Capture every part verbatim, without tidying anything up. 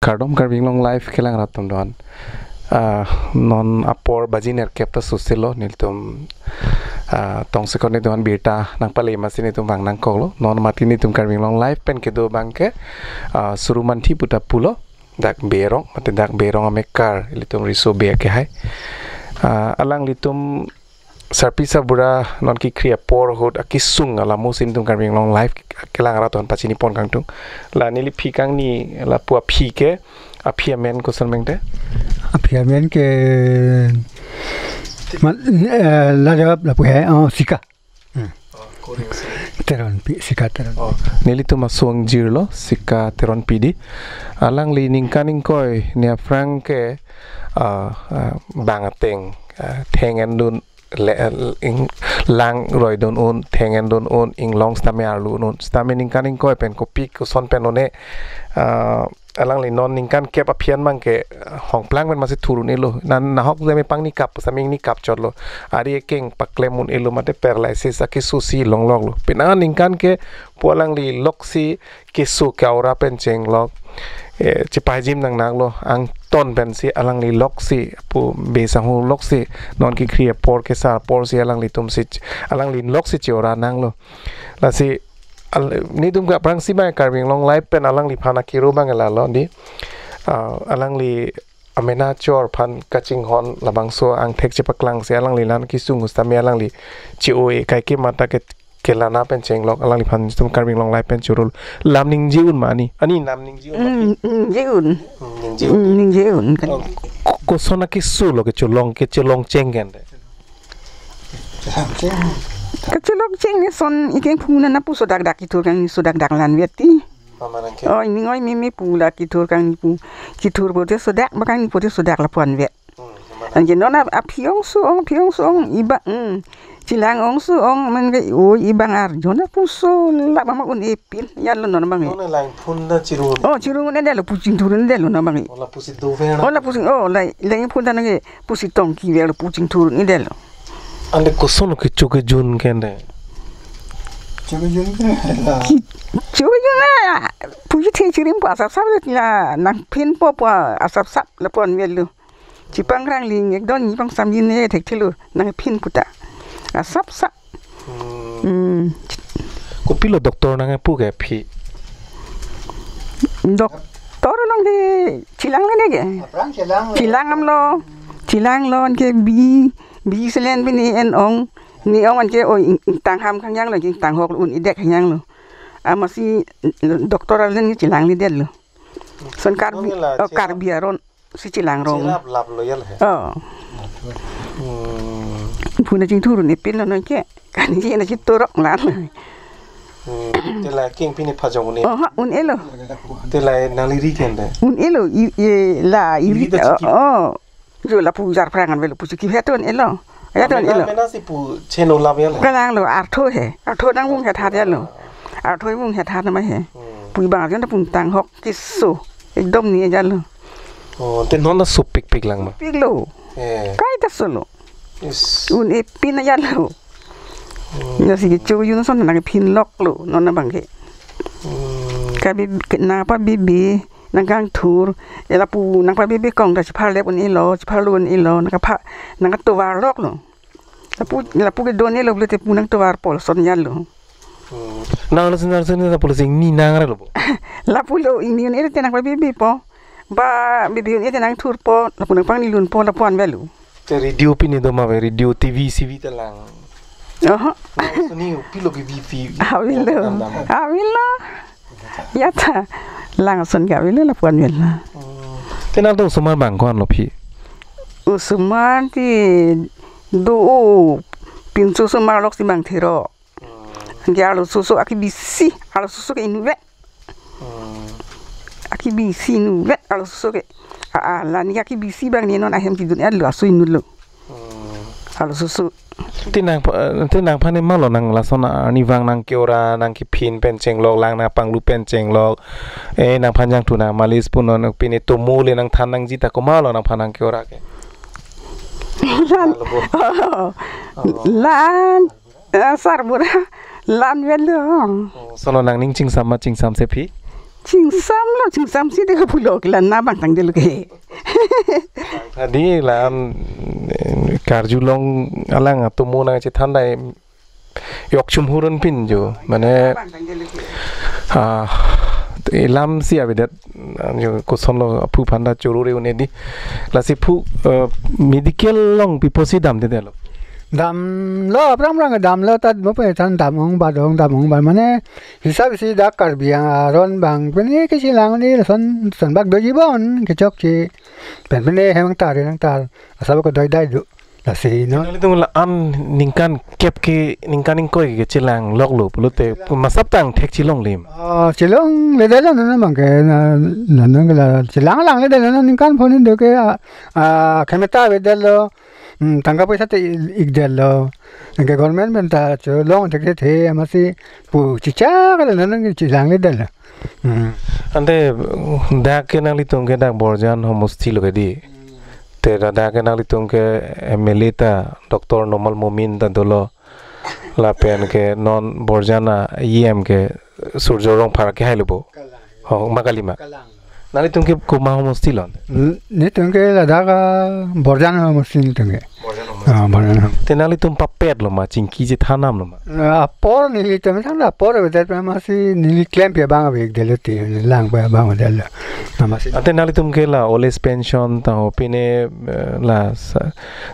Kardom Karbi Anglong Live kelang rat atum doan. Ah, non apor baji nerkep ta soselo nelitum, ah, tongsekot netum birta nangpale masi netum vang nangkoklo. Non mati netum Karbi Anglong Live pen kedo abangke, ah, Surumanthi puta pulo. Dak Berong, mate dak Berong amekar, ilitum riso be akehai. Ah, alanglitum sarpi sarbura non kekhri apor ahut akesung alamo si netum Karbi Anglong Live kelang rat atum pachini pon kangtung. La neliphi kangni lapu aphi ke, aphi amen koson mengte? Aphi amen ke, ma, eh, la jawab lapu he, oh, Sika. Hmm. Teronpi, Sika Teron. Oh, nelitum aso angjirlo, Sika Teronpi di. Alangli ningkan ingkoi, ne aphrang ke, ah, ah, bang ateng, ah, theng endun, le, ing, lang roidun un, theng endun un, inglong sitame arludun un, sitame ningkan ingkoi pen kopi koson pen un-e, ah, alangli non ningkan kep aphi an abangke, ah, hongplang pen masi thur un-elo. Nan nahok jame pangni kap, sitame ingni kap chotlo. Ari ekeng paklem un-elo mate paralysis akeso si longloklo. Penang ningkan ke pu alangli loksi keso ke aura pen chenglok. Eh, chepajim nangnaklo, angton pensi alangli loksi, pu be sangho loksi, non kekhri apor kesar apor si alanglitum si, alangli loksi che-ora nanglo. Lasi, al-, netum ke aphrangsi abang Karbi Anglong Live pen alangliphan akero abang lalo di. Ah, alangli amena chor aphan kachinghon labangso angthek chepaklangsi alangli lan kesung sitame alangli che-o-e kaike mata ke kelana pen chenglok alangliphan netum Karbi Anglong Live pen choro. Lam ningje un ma ani? Ani lam ningje un ma? Mm, ningje un. Mm, ningje un. Mm, ningje un kan. Oh, ko-, koson akeso lo kecholong, kecholong cheng kente? Kecholong cheng ni son ikeng phuna na pu sodak dak kithur kangni sodak dak lanvet ti. Mama nangke. Oh, ini ngoi mimi pu la kithur kangni pu. Kithur pote sodak, ba kangni pote sodak lapu anvet. Hmm, mama nang. Anke non ap-, aphi ongso ong, aphi ongso ong, ibang, hmm. Chelang ongso ong, amen ke, oh, ibang arjon apuso, la mama un-e pin, ya lo non abang e. Non lang phun da chirung. Oh, chirung un-edetlo, pu chingthur un-edetlo non abang e. Oh, lapusi dover na. Oh, lapusi, oh, la, la phun da nangke, pusi tongkiverlo, pu chingthur un-edetlo. Ante koson kecho kejun kente? Kecho kejun ke la. Kecho kejun la, puji the chirim pu asapsap la, nangphin po pu asapsap lapu anvetlo. Chepangrang ling ekdon ni pangsamjin ne thekthelo, nangphin puta. Asapsap. Hmm. Hmm. Kopilo doctor nangpu ke aphi? Doctor along ke chelang le ne ke. Aphrang chelang le. Chelang damlo. Chelang lo anke bi, bi selen bi ne en ong. Ne ong anke o ing-, ingtang ham khangjang lo, ingtang hok un-edek khangjang lo. Amatsi doctor alen ke chelangledetlo. Son Karbi, ong la, oh, chelap. Karbi aron si chelang rong. Chelap lap lo ya le. Oh. Hmm. Phuna chingthur un-e pin lo nangke. Kan ye na chitorok lan. Hmm. Te la keng pine phajong un-e. Oh, ha, un-elo. Te la nangli ri kente? Un-elo, i, i, la, i, ri ta chikip. Oh, oh. Jo lapu jar prangan velo pu chikip het un-elo. Ya amena, un-elo. Amena si pu cheno lap ya le. Kalang lo, artho he. Artho nangvung het hat ya lo. Artho vung het hat nama he. Hmm. Pu ibang arjon ta pu ingtang hok keso. Ekdom ni ya lo. Oh, te non ta sopikpik lang ma? Piklo. Eh. Kaita solo. Yes. Un-e pin ya lo. Hmm. Ya si kecho kejun son nangphinloklo, non abang ke. Hmm. Kabe, ke, nangpabebe, nangkangthur, e lapu nangpabebe kong ta chepharlep un-elo, chepharlo un-elo, nangkapha, nangkatovarloklo. Lapu, lapu kedo un-elo pulote pu nangtovar pol son ya lo. Hmm. Nang lo sendar sendar pulo sing ni nang ra lo po. Lapulo ingni un-e te nangpabebe po. Ba bebe un-e te nangthur po, lapu nangpangnilun po, lapu anvetlo. Te radio pine do ma ave, radio, T V, C V ta lang. Oho. Nang soni pilo ke V V. Avelo. Dam dam. Avelo. Ya ta. Lang son ke avelo lapu anvetlo. Hmm. Te nang to osomar bang ko-an lo aphi? Osomar ti do o pinso osomar loksi bang therok. Hmm. Anke arlososo akebisi, arlososo ke inutvet. Hmm. Akebisi inutvet arlososo ke. A, a, la ne akebisi abang ne non ahem chidun-etlo, aso inutlo. Hmm. Arlososo. Te nang pa, te nangphan ne ma lo nang lason arnivang nangke-ora nangkephin pen chenglok lang nangpanglu pen chenglok. Eh, nangphan jangthu nang malis pu non pine tomo le nangthan nangji ta komat lo nangphan nangke-ora ke? Lan. Lan. Oh. Lan. Eh, sarbura, la-anvetlo. Oh, sono nangning chingsam ma chingsamse aphi? Chingsamlo, chingsamsi de pulo ke la na bang tangdelo ke. Tadi la, mm, karjulong alang atomo nangchethan dai yok chum hurun pin jo. Mane, ah, ilam si avedet, ah, jo kosonlo aphu aphan ta choro re un-e di. Lasi phu, eh, medical along pi apotsi damdedetlo? Damlo, aphrang phrang damlo, tat mo pe than dam ong ba dong, dam ong ba. Mane, hisap si dak Karbi Anglong abang pine kechelang ni lason, son bak doji bon, kechokche. Pen pine hem tar, nang tar. Asap ko doi dai do. Lasi non. Nanglitum la-an ningkan kep ke, ningkan ingkoi ke chelang loklo pulote masap tang thek chelonglim? Oh, chelongledetlo non abang ke, na, na, non ke la chelang langledetlo non, ningkan phone do ke, ah, ah, khemeta avedetlo. Hmm, tangka poisa te ik-, ikdetlo. Anke government pen ta chelong thekthekthe amatsi pu chichak le non ke chelangledetlo. Hmm. Ante, mm, dak ke nanglitum ke dak Borjan homosti lo ke di. Te dak, dak ke nanglitum ke M L A ta Doctor Numal Momin ta dolo. Lapen ke non Borjan a-E M ke Surjo Rongphar ke hai lo bo. Kalang. Oh, ma kali ma. Kalang. Nanglitum ke komat homosti lo? N-, netum ke ladak a Borjan homosti netum ke. Borjan homosti. Ah, Borjan homosti. Te nanglitum papet lo ma, chingki chethan nam lo ma? Ah, apor nelitum sang apor avedet amatsi neli klem pi abang avedetlo te, lang pi abang avedetlo. Amatsi. Ante nanglitum ke la old age pension ta ho pine, eh, la sa,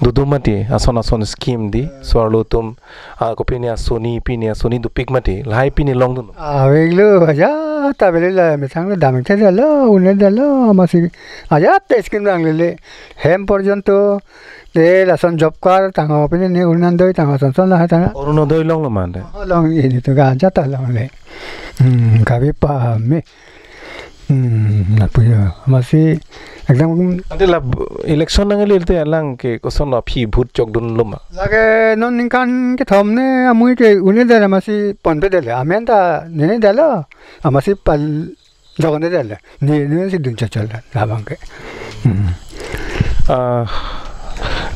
dodun mati, ason ason scheme di, so-arlo atum, ah, kopine asoni, pine asoni dopik mati, lahai pine longdun? Avelo, ajat ta avelo, la methang lo damthedetlo, un-edetlo, amatsi ajat ta scheme langlele. Hem porjonto, te lason job card tangho, pine ne Orunodoi tangho, son son lahai tangho. Orunodoi longlo ma ante? Oh, long, netum ke ajat ta longle. Hmm, kabi pame. Hmm, lapu ya. Amatsi exam. Ante la election nangle te alang ke kosonlo, aphi vote chokdunlo ma? Lake non ningkan kethom ne amui ke un-edet amatsi ponpedetlo. Amen ta nenedetlo. Amatsi pal joknedetlo. Ne, ne si dun chachal labang ke. Hmm. Ah,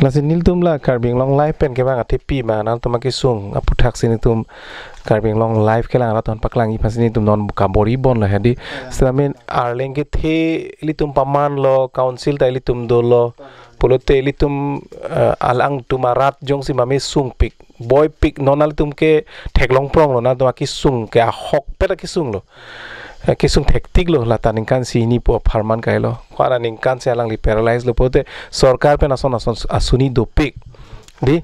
lasi nelitum la Karbi Anglong Live pen kevang athepi ma nangtum akesung aphuthaksi netum Karbi Anglong Live kelang rat ton paklangji aphansi netum non kabor-i bon lo hedi. Ya. Selamin Arleng kethe ilitum pamanlo, council ta ilitum dolo. Pulote ilitum, eh, alangtum arat jongsi mame sungpik, boipik, non nangtum ke theklongpronglo, nangtum akesung ke ahokpet akesung lo. Eh, kesung thektik lo, lata ningkan si hini pu apharman kailo. Ko-an aningkan si alangli paralyze lo pulote sorkar pen ason ason asoni dopik. Di,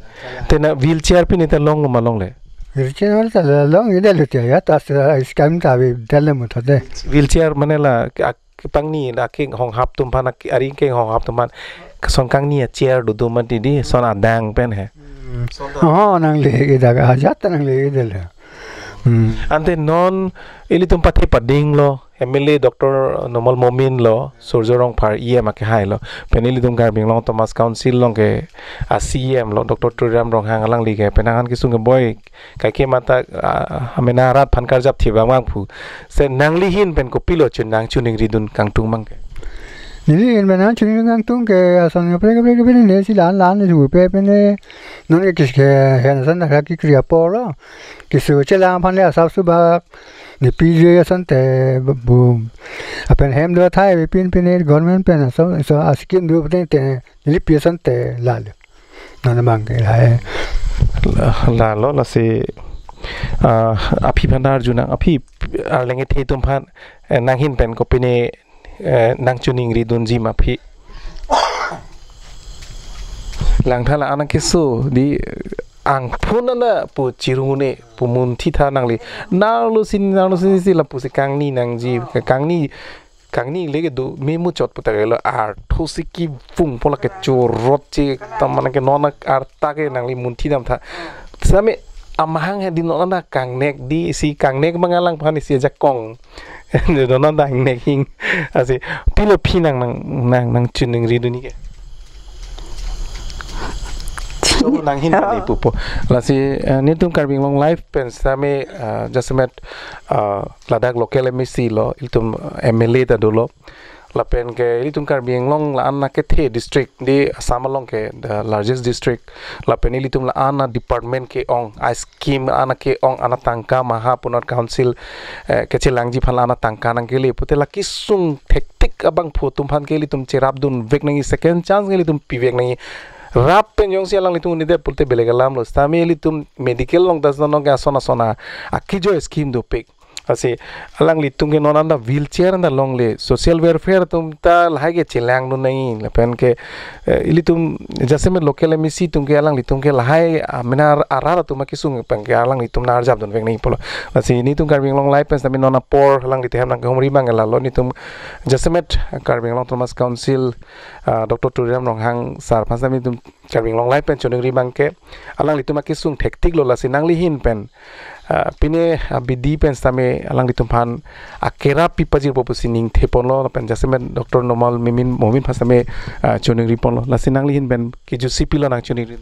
te na wheelchair pine ta longlo ma longle? Wheelchair ta longledetlo te ya, ta sa scheme ta avedetlo muthote. Wheelchair mane la ak-, kepangni la kehonghap atum aphan, ak-, ari kehonghap atum aphan. Son kangni a-chair dodun mati di, son adang pen he. Hmm. Son ta. Oh, nangle ida ajat ta nangledetlo. Hmm. Ante non ilitum pathe padinglo, M L A Doctor Numal Momin lo, Surjo Rongphar E M akehai lo. Pen ilitum Karbi Anglong Autonomous Council along ke a-C E M lo, Doctor Tuliram Ronghang, alangli ke penang an kesung keboi, kaike mata, ah, amena arat aphan karjap thi bang bang pu. Se nangli ahin pen kopilo chun nangchiningridun kangtung abang ke? Neli ahin pen nangchiningri kangtung ke ason kaprek kaprek kaprek ne si lan lan ne supe pen ne non ke kis ke hen san dak kekri apor lo. Keso chelang aphan le asap subak ne pije asonte bu, bu. Apen hem do athai avepin pine government pen aso, so a-scheme do pute te neli pi asonte lalo. Non abang ke lahai. La, lalo lasi, ah, aphi aphan ta arjunang, aphi Arleng kethe atum aphan, eh, nang ahin pen kopine, eh, nangchiningridunji ma aphi? Langtha la-an akeso di, angphun ana pu chirung un-e pu munthi tha nangli. Nanglo si, nanglo si si lapusi kangni nangji, kangni, kangni le kedo me muchot pu ta kelo, artho si kevung pon la kechorot che, ta mane ke non arta ke nangli munthi damtha. Sami amahang he di non ana kangnek di, si kangnek abang alang aphan si ajakong. Donon dang nek hing. Lasi pilo aphi nang, nang, nang, nangchiningridunji ke? Nang ahin pen ipupo. Lasi, eh, netum Karbi Anglong Live pen sami, eh, jasemet, eh, ladak local M A C lo, ilitum, eh, M L A ta dolo. Lapen ke ilitum Karbi Anglong la-an akethe district, di Assam along ke the largest district. Lapen ilitum la-an adepartment ke-ong, a-scheme la-an ke-ong, anatangka maha punot council, eh, kechelangji aphan la-an atangka nangkele pute la kesung thektik abangphu atum aphan ke ilitum cherapdunvek nangji, second chance ke ilitum pivek nangji. Rap pen jongsi alanglitum unidet pulote beleg alam lo. Sitame ilitum medical along ta non ke ason ason a, akejoi scheme dopik. Lasi alanglitum ke non anta wheelchair anta longle, social welfare atum ta lahai ke chelangdun nangji. Lapen ke, eh, ilitum jasemet local M A C atum ke alanglitum ke lahai, ah, mena arat atum akesung pen ke alanglitum nang arjapdunvek nangji pulo. Lasi nelitum Karbi Anglong Live pen sitame non apor alanglitum hem nangkehumri abang ke lalo, nelitum jasemet Karbi Anglong Autonomous Council, ah, Doctor Tuliram Ronghang sir aphan sitame nelitum Karbi Anglong Live pen choningri abang ke alanglitum akesung thektik lo, lasi nangli ahin pen, ah, pine, ah, abidi pen sitame alanglitum aphan akerap pipajirpo pusi ningtheponlo, lapen jasemet Doctor Numal Momin, Momin aphan sitame, ah, choningriponlo. Lasi nangli ahin pen kejutsi pilo nang choningri?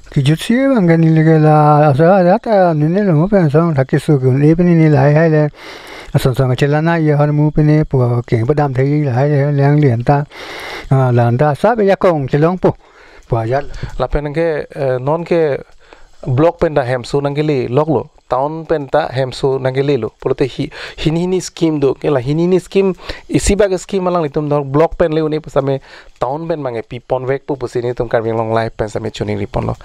Kejutsi abang ke neli ke la asa ada ta nene lo pen song thak keso ke un-e pen neli lahai hai le. Ason song chelang nangji ahormu pen pu keng padam thai lahai le, lang lian ta. Ah, la-an ta sab jakong chelongpo pu ajat. Lapen ke, eh, non ke block pen ta hemso nangkele loklo, town pen ta hemso nangkelelo. Pulote hi, hini hini scheme do, ke la hini hini scheme, isi bak scheme alanglitum dor block pen le un-e pu sitame town pen abang ke piponvekpo pusi nelitum Karbi Anglong Live pen sitame choningriponlo.